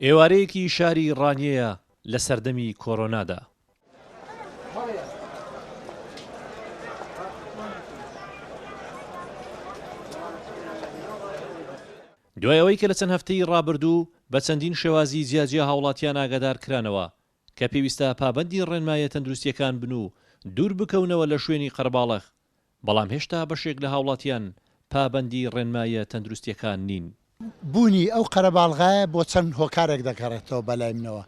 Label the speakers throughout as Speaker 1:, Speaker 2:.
Speaker 1: ئێوارەیەکی شاری ڕانیەیە لە سەردەمی کۆرۆنادا. دوای ئەوەی کە لە چەند هەفتەی ڕابردوو بە چەندین شێوازی جیاجیا هاوڵاتیان ئاگادار کرانەوە کە پێویستە پابەندی ڕێنماییە تەندروستییەکان بن و دوور بکەونەوە لە شوێنی قەرەباڵغ، بەڵام هێشتا بەشێک لە هاوڵاتیان پابەندی ڕێنماییە تەندروستییەکان نین.
Speaker 2: بوونی ئەو قەرەباڵغایە بۆ چەند هۆکارێک دەگەڕێتەوە بەلای منەوە،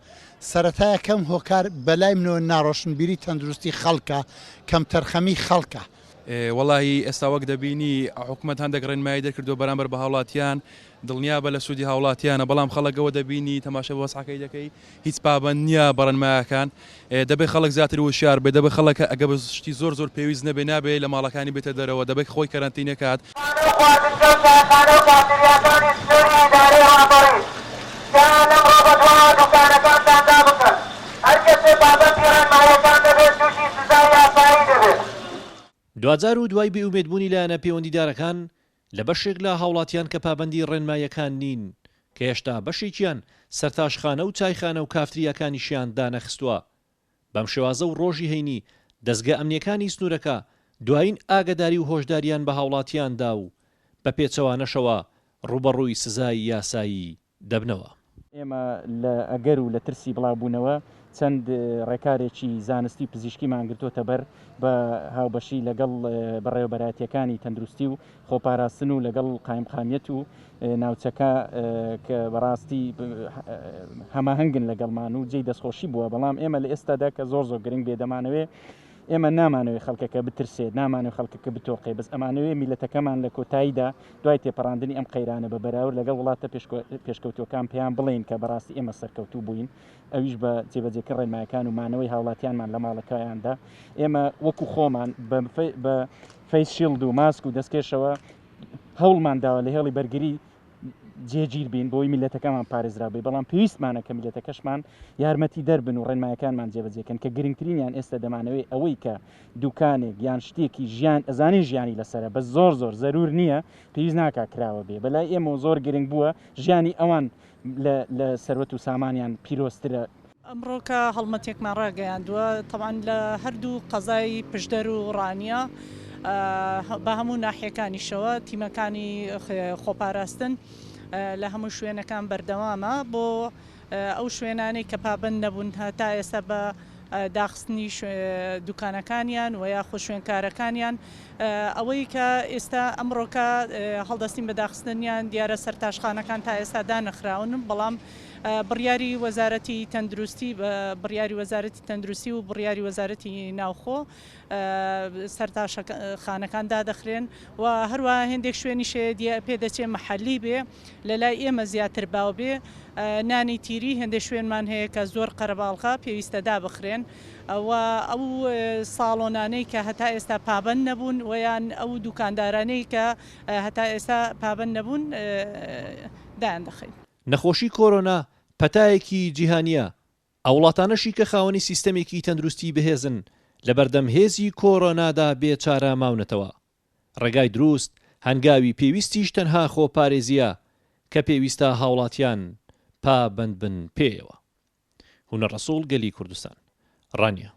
Speaker 2: سەرەتا یەکەم هۆکار بەلای منەوە ناڕۆشنبیری تەندروستی خەڵکە، کەمتەرخەمی خەڵکە.
Speaker 3: وەڵاهی ئێستا وەک دەبینی حکومەت هەندێک ڕێنمایی دەرکردووە بەرامبەر بە هاوڵاتیان، دڵنیابە لە سوودی هاوڵاتیانە، بەڵام خەڵک ئەوە دەبینی تەماشای وەزعەکەی دەکەی هیچ پابەند نییە بە ڕێنمایەکان، دەبێت خەڵک زیاتر وشیار بێت، دەبێت خەڵک ئەگەر بە شتی زۆر زۆر پێویست نەبێت نابێت لە ماڵەکانی بێتە دەرەوە، دەبێت خۆی کەرەنتینە کات.
Speaker 4: خانە و خواردنگە و چایخانە و کافتریاکانی سنووری ئیدارەی ڕاپەڕین، تکایە لەمڕۆ بەدواوە دوکانەکانتان دابخەن، هەر کەسێ پابەندی ڕێنماییەکان نەبێت تووشی سزای یاسایی دەبێت.
Speaker 1: دواجار و دوای بێئومێدبوونی لایەنە پەیوەندیدارەکان لە بەشێک لە هاوڵاتیان کە پابەندی ڕێنماییەکان نین، کە هێشتا بەشێکیان سەرتاشخانە و چایخانە و کافتریاکانیشیان دانەخستووە. بەم شێوازە و ڕۆژی هەینی دەزگا ئەمنییەکانی سنوورەکە دوایین ئاگەداری و هۆشدارییان بە هاوڵاتیان دا و بە پێچەوانەشەوە ڕووبەڕووی سزای یاسایی دەبنەوە.
Speaker 5: ئێمە لە ئەگەر و لە ترسی بڵاوبوونەوە چەند ڕێکارێکی زانستی و پزیشکیمان گرتۆتە بەر بە هاوبەشی لەگەڵ بەڕێوەبەرایەتییەکانی تەندروستی و خۆپاراستن و لەگەڵ قایمقامیەت و ناوچەکە کە بەڕاستی هەماهەنگن لەگەڵمان و جێی دەستخۆشی بووە، بەڵام ئێمە لە ئێستادا کە زۆر زۆر گرنگ بێ دەمانەوێ ئێمە نامانەوێت خەڵکەکە بترسێت، نامانەوێت خەڵکەکە بتۆقێ، بەس ئەمانەوێت میللەتەکەمان لە کۆتاییدا دوای تێپەڕاندنی ئەم قەیرانە بە بەراورد لەگەڵ وڵاتە پێشکەوتووەکان پێیان بڵێین کە بەڕاستی ئێمە سەرکەوتوو بووین، ئەویش بە جێبەجێکردن ڕێنمایەکان و مانەوەی هاوڵاتیانمان لە ماڵەکەیاندا. ئێمە وەکو خۆمان بە فەیس شیڵد و ماسک و دەستکێشەوە هەوڵمان داوە لە هێڵی بەرگری جێگیر بین بۆی میلەتەکەمان پارێزراو بێ، بەڵام پێویستمانە کە میلەتەکەشمان یارمەتی دەر بن و ڕێنمایەکانمان جێبەجێکەن کە گرنگترینیان ئێستا دەمانەوەی ئەوەی کە دوکانێک یان شتێکی ژیان ئەزانین ژیانی لەسەرە بە زۆر زۆر زەرور نییە پێویست ناکا کراوە بێ بەلای ئێمە زۆر گرنگ بووە ژیانی ئەوان لە سەروەت و سامانیان پیرۆزترە.
Speaker 6: ئەمڕۆکە هەڵمەتێکمان ڕاگەیاندووە تەبعەن لە هەردوو قەزای پشدەر و ڕانیە بە هەموو ناحیەکانیشەوە تیمەکانی خۆپاراستن لە هەموو شوێنەکان بەردەوامە بۆ ئەو شوێنانەی کە پابەند نەبوون هەتا ئێستا بە داخستنی دوکانەکانیان و یاخود شوێنکارەکانیان ئەوەی کە ئێستا ئەمڕۆکە هەڵدەستین بە داخستنیان دیارە سەرتاشخانەکان تا ئێستا دانەخراون بەڵام بڕیاری وەزارەتی تەندروستی بڕیاری وەزارەتی تەندروستی و بڕیاری وەزارەتی ناوخۆ سەرتاشخانەکان دادەخرێن و هەروەها هێندێک شوێنیش هەیە پێدەچێ مەحەلی بێ لە لای ئێمە زیاتر باو بێ نانی تیری هێندێک شوێنمان هەیە کە زۆر قەرەباڵغە پێویستە دابخرێن و ئەو ساڵۆنانەی کە هەتا ئێستا پابەند نەبوون و یان ئەو دوکاندارانەی کە هەتا ئێستا پابەند نەبوون دایان دەخەین.
Speaker 1: نەخۆشی کۆرۆنا پەتایەکی جیهانییە، ئەو وڵاتانەشی کە خاوەنی سیستەمێکی تەندروستی بەهێزن لەبەردەم هێزی کۆرۆنادا بێ چارە ماونەتەوە. ڕێگای دروست، هەنگاوی پێویستیش تەنها خۆپارێزییە کە پێویستە هاوڵاتیان پابەندبن پێیەوە. هونەر ڕەسوڵ، گەلی کوردستان. ڕانیە.